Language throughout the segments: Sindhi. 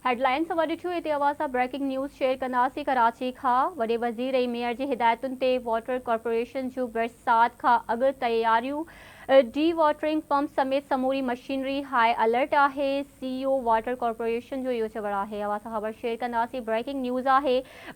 هيڊلائنز اوهان ڏٺيون هتي اوهان سان بريڪنگ نيوز شيئر ڪنداسين ڪراچي کان وڏي وزير ۽ ميئر جي هدايتن تي واٽر ڪارپوريشن جون برسات کان اڳ تياريون ڊي واٽرنگ پمپ سميت سموري مشينري هاء الرٽ آهي سي او واٽر ڪارپوريشن جو اهو چوڻ آهي اوهان سان خبر شيئر ڪنداسين بريڪنگ نيوز آهي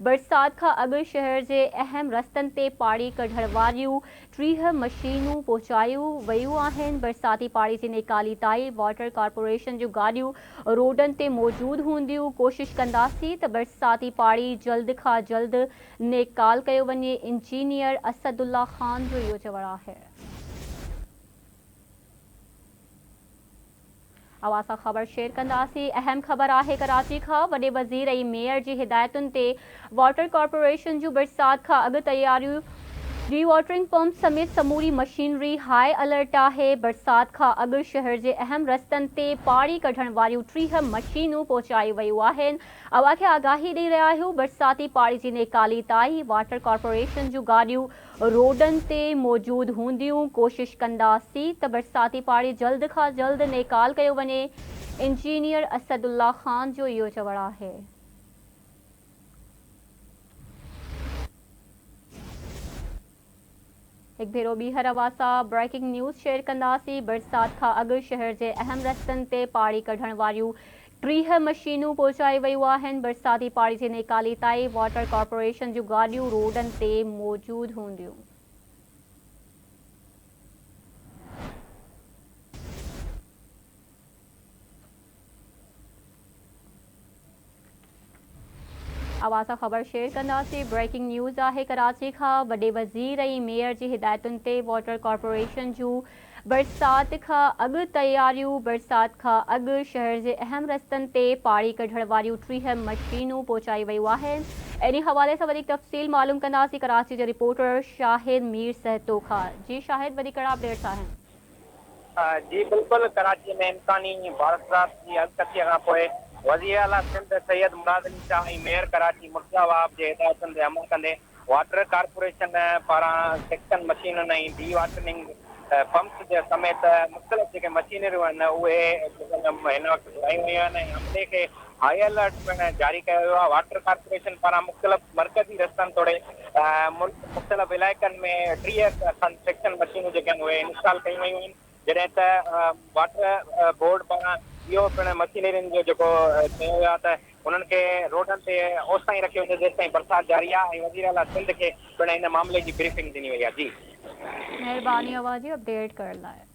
برسات کان اڳ شهر جي اهم رستن تي پاڻي ڪڍڻ واريون 30 مشينون پهچايون ويون آهن برساتي پاڻي جي نيڪالي تائين واٽر ڪارپوريشن جون گاڏيون روڊن تي موجود هونديون ڪوشش ڪنداسين ته برساتي پاڻي جلد کان جلد نيڪال ڪيو وڃي انجنيئر اسد الله خان جو اهو چوڻ آهي. اوهان سان خبر شيئر ڪنداسين. اهم خبر آهي ڪراچي کان وڏي وزير ۽ ميئر جي هدايتن تي واٽر ڪارپوريشن جون برسات کان اڳ تياريون ڊي واٽرنگ پمپ سميت سموري مشينري هاء الرٽ آهي برسات کان اڳ شهر جي اهم رستن تي پاڻي ڪڍڻ واريون 30 مشينون پهچايون ويون آهن اوهان کي آگاهي ڏئي رهيا آهيون برساتي پاڻي جي نيڪالي تائين واٽر ڪارپوريشن جون گاڏيون روڊن تي موجود هونديون، ڪوشش ڪنداسين ته برساتي پاڻي جلد کان جلد نيڪال ڪيو وڃي، انجنيئر اسد الله خان جو اهو چوڻ آهي. هڪ ڀيرو ٻيهر اوهان سان بريڪنگ نيوز شيئر ڪنداسين، برسات کان اڳ شهر جي اهم رستن تي پاڻي ڪڍڻ واريون 30 مشينون پهچائي ويون آهن، برساتي پاڻي جي نيڪالي تائين واٽر ڪارپوريشن جون گاڏيون روڊن تي موجود هونديون. اوهان سان خبر شيئر ڪنداسين، بريڪنگ نيوز آهي ڪراچي کان وڏي وزير ۽ ميئر جي هدايتن تي واٽر ڪارپوريشن جون برسات کان اڳ تياريون، برسات کان اڳ شهر جي اهم رستن تي پاڻي ڪڍڻ واريون 30 مشينون پهچايون ويون آهن، انهي حوالي سان وڌيڪ تفصيل معلوم ڪنداسين ڪراچي جي رپورٽر شاهد مير سهتو کان، جي شاهد وڌيڪ ڪهڙا اپڊيٽس آهن؟ جي بلڪل ڪراچي ۾ امڪاني برسات جي اڳڪٿي کان پوء وزيراعليٰ سنڌ سيد مراد علي شاهه ۽ ميئر ڪراچي مرتضيٰ وهاب جي هدايتن تي عمل ڪندي واٽر ڪارپوريشن پاران سيڪشن مشينن ۽ ڊي واٽرنگ پمپس جي سميت مختلف جيڪي مشينريون آهن اهي هن وقت گهرايون ويون آهن ۽ عملي کي هائي الرٽ پڻ جاري ڪيو ويو آهي واٽر ڪارپوريشن پاران مختلف مرڪزي رستن توڙي مختلف علائقن ۾ 30 کن سيڪشن مشينون جيڪي آهن اهي انسٽال ڪيون ويون آهن جڏهن ته واٽر بورڊ پاران اهو پڻ مشينرين جو جيڪو چيو ويو آهي ته انهن کي روڊن تي اوستائين رکيو ويندو جيستائين برسات جاري آهي ۽ وزيراعليٰ سنڌ کي پڻ ان معاملي جي بريفنگ ڏني وئي آهي جي. مهرباني اوهان جي اپڊيٽ ڪرڻ لاء.